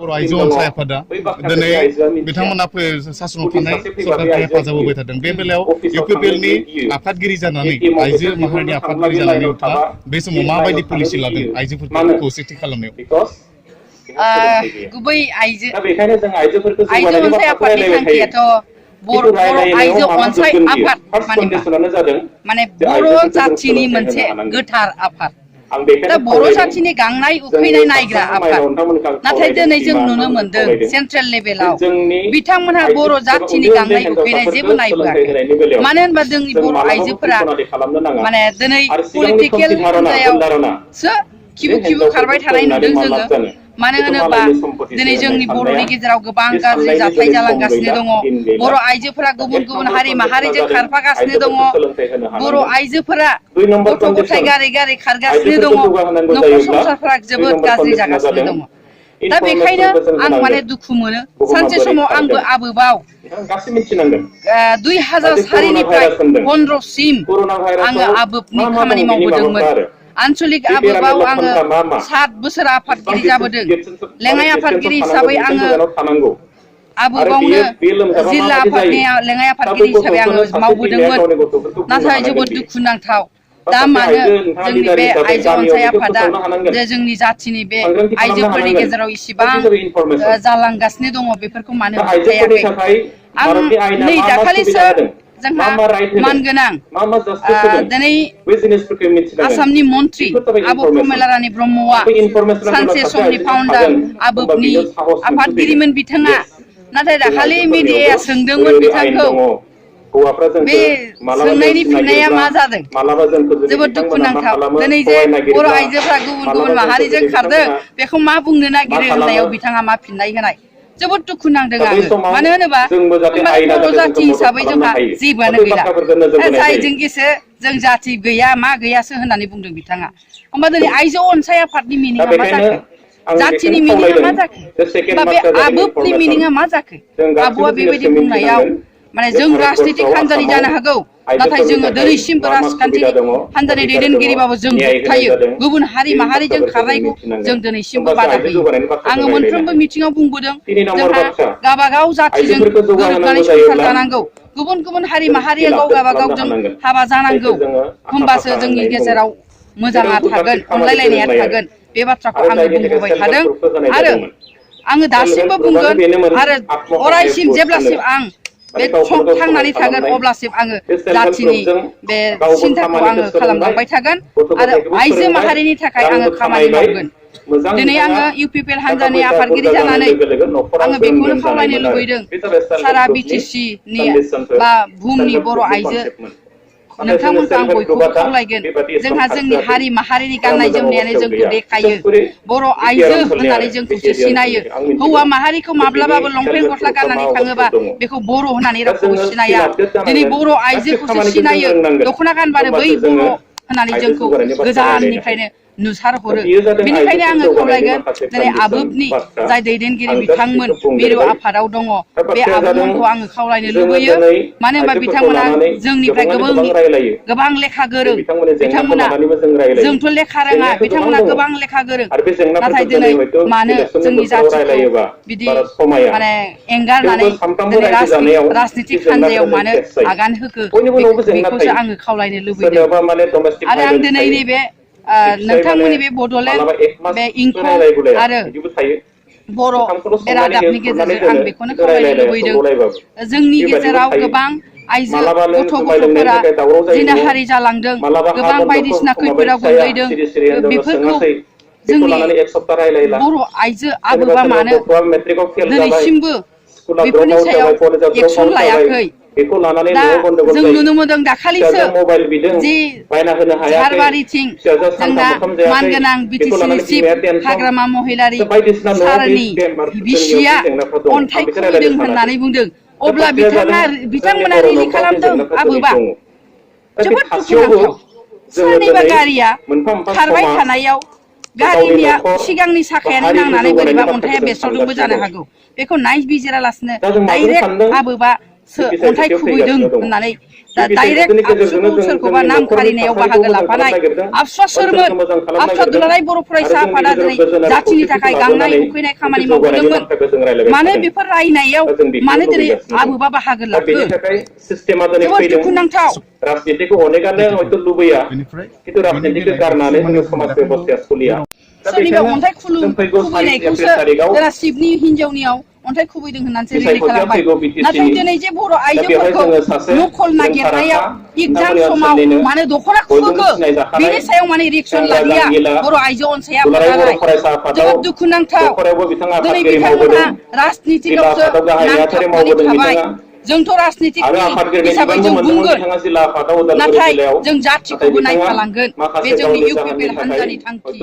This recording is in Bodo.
बर' आइजो अनसाय आफादा दिनै बिथांमोना सासनाव थानाय सरकारखौ हेफाजाब होबाय थादों। बे बेलायाव इउपिपिएलनि आफादगिरि जानानै आइजो माहारिनि आफादगिरि जानानै नोंथाङा बे समाव माबायदि पलिसि लादों आइजोफोरखौ खौसेथि खालामनायाव? गुबै आइजो अनसाय आफादनि थांखियाथ' बर' आइजो अनसाय आफाद माने बर' जाथिनि मोनसे गोथार आफाद। दा बर' जाथिनि गांनाय उखैनाय नायग्रा आफाद। नाथाय दिनै जों नुनो मोनदों सेन्ट्रेल लेभेलाव बिथांमोनहा बर' जाथिनि गांनाय उखैनाय जेबो नायबोआखै। मानो होनबा जोंनि बर' आइजोफोरा माने दिनै पलिटिकेल हान्जायावसो खिबु खारबाय थानाय नुदों जोङो। मानो होनोबा दिनै जोंनि बर'नि गेजेराव गोबां गाज्रि जाथाय जालांगासिनो दङ। बर' आइजोफोरा गुबुन गुबुन हारि माहारिजों खारफागासिनो दङ। बर' आइजोफोरा गथ' गथाय गारै गारै खारगासिनो दङ। न'खर संसारफोरा जोबोद गाज्रि जागासिनो दङ। दा बेखायनो आं माने दुखु मोनो। सानसे समाव आंबो आबोबाव 2004निफ्राय 15सिम आङो आबोबनि खामानि मावबोदोंमोन। आन्चलिक आबोबाव आङो 7 बोसोर आफादगिरि जाबोदों। लेङाइ आफादगिरि हिसाबै आङो आबोबावनो जिल्ला आफादनि लेङाइ आफादगिरि हिसाबै आङो मावबोदोंमोन। नाथाय जोबोद दुखुनांथाव। दा मानो जोंनि बे आइजो अनसाय आफादा जे जोंनि जाथिनि बे आइजोफोरनि गेजेराव इसिबां जालांगासिनो दङ बेफोरखौ मानो होबथायाखै? आं नै दाखालिसो जोंहा मानगोनां दिनै आसामनि मन्त्रि आब' प्रमेला रानि ब्रह्मआ सानसे समनि फाउन्डार आबोबनि आफादगिरिमोन बिथाङा। नाथाय दाखालि मिडियाया सोंदोंमोन बिथांखौ। बे सोंनायनि फिननाया मा जादों? जोबोद दुखुनांथाव। दिनै जे बर' आइजोफ्रा गुबुन गुबुन माहारिजों खारदों बेखौ मा बुंनो नागिरो होननायाव बिथाङा मा फिननाय होनाय? जोबोद दुखु नांदों आङो। मानो होनोबा होमबालाय बर' जाथि हिसाबै जोंहा जेबोआनो गैला। जायजोंखिसो जों जाथि गैया मा गैयासो होननानै बुंदों बिथाङा। होमबा दिनै आइजो अनसाय आफादनि मिनिङा मा जाखो? जाथिनि मिनिङा मा जाखो? होमबा बे आबोबनि मिनिङा मा जाखो? आब'आ बेबायदि बुंनायाव माने जों राजनितिक हान्जानि जानो हागौ। नाथाय जोङो दिनैसिमबो राजखान्थि हान्जानि दैदेनगिरिबाबो जों होबथायो। गुबुन हारि माहारिजों खारनायखौ जों दिनैसिमबो बादा होयो। आङो मोनफ्रोमबो मिथिङाव बुंबोदों जोंहा गावबागाव जाथिजों गोरोबनानै संसार जानांगौ। गुबुन गुबुन हारि माहारिया गावगाबागावजों हाबा जानांगौ। होमबासो जोंनि गेजेराव मोजाङा थागोन, अनलायलायनाया थागोन। बे बाथ्राखौ आङो बुंबोबाय थादों। आरो आङो दासिमबो बुंगोन आरो अरायसिम जेब्लासिम आं बे थांनानै थागोन अब्लासिम आङो जाथिनि बे सिन्थाखौ आङो खालामलांबाय थागोन आरो आइजो माहारिनि थाखाय आङो खामानि मावगोन। दिनै आङो इउपिपिएल हान्जानि आफादगिरि जानानै आङो बेखौनो खावलायनो लुबैदों सारा बिटिसिनि बा बुहुमनि बर' आइजो नोंथांमोनखौ आं बयखौबो खावलायगोन। जोंहा जोंनि हारि माहारिनि गाननाय जोमनायानो जोंखौ देखायो। बर' आइजो होननानै जोंखौसो सिनायो। हौवा माहारिखौ माब्लाबाबो लंपेन्ट गस्ला गाननानै थाङोबा बेखौ बर' होननानै रावखौबो सिनाया। दिनै बर' आइजोखौसो सिनायो। दख'ना गानबानो बै बर' होननानै जोंखौ गोजाननिफ्रायनो नुसारहरो। बेनिखायनो आङो खावलायगोन दिनै आबोबनि जाय दैदेनगिरि बिथांमोन मिरु आफादाव दङ बे आब'मोनखौ आङो खावलायनो लुबैयो। मानो होनबा बिथांमोना जोंनिफ्राय गोबां लेखा गोरों। बिथांमोना जोंथ' लेखा रोङा बिथांमोना गोबां लेखा गोरों। नाथाय दिनै मानो जोंनि जाथिखौ बिदि माने एंगारनानै दिनै राजनितिक हान्जायाव मानो आगान होखो बेखौसो आङो खावलायनो लुबैदों। आरो आं दिनै नैबे नोंथांमोननि बे बड'लेण्ड बे इंखं आरो बर' बे रादाबनि गेजेरजों आं बेखौनो खावलायनो लुबैदों जोंनि गेजेराव गोबां आइजो गथ' गथ'फोरा जिनाहारि जालांदों। गोबां बायदिसिना खैफोदाव गोग्लैदों। बेफोरखौ जोंनि बर' आइजो आबोबा मानो दिनैसिमबो बेफोरनि सायाव एक्सन लायाखै? दा जों नुनो मोनदों दाखालिसो जि झारबारिथिं जोंना मानगोनां बिटिसिनि चिफ हाग्रामा महिलारि सारनि बिसिया अन्थाइ खुबैदों होननानै बुंदों। अब्ला बिथांमोना रिलि खालामदों आबोबा। जोबोद दुखुनांथाव। सोरनिबा गारिया खारबाय थानायाव गारिनिया सिगांनि साखायानो नांनानै बोरैबा अन्थाइया बेरसावदोंबो जानो हागौ। बेखौ नायबिजिरालासिनो डाइरेक्ट आबोबा अन्थाइ खुबैदों होननानै डाइरेक्ट आबसुखौ सोरखौबा नाम खारिनायाव बाहागो लाफानाय आबसुआ सोरमोन? आबसुआ दुलाराय बर' फरायसा आफादा दिनै जाथिनि थाखाय गांनाय उखैनाय खामानि मावबोदोंमोन। मानो बेफोर रायनायाव मानो दिनै आबोबा बाहागो लाखो? जोबोद दुखुनांथाव। राजनितिखौ अनेकानो हयथ' लुबैया खिन्थु राजनितिखौ गारनानै जोङो समाज बेबस्थाया सोलिया सोरनिबा अन्थाइ खुबैनायखौसो जोंहा शिबनि हिनजावनियाव अन्थाइ खुबैदों होननानैसो रिलिज खालामबाय। नाथाय दिनै जे बर' आइजोफोरखौ नखल नागिरनायाव एगजाम समाव मानो दख'ना खुबैखो बेनि सायाव माने रिएक्सन लालिया बर' आइजो अनसाय आफादालाय जोबोद दुखुनांथाव। दिनै बिथांमोनहा राजनितिकआवसो नांथाबनानै थाबाय। जोंथ' राजनितिकनि हिसाबै जों बुंगोन, नाथाय जों जाथिखौबो नायफालांगोन। बे जोंनि इउ पि पि एल हान्जानि थांखि।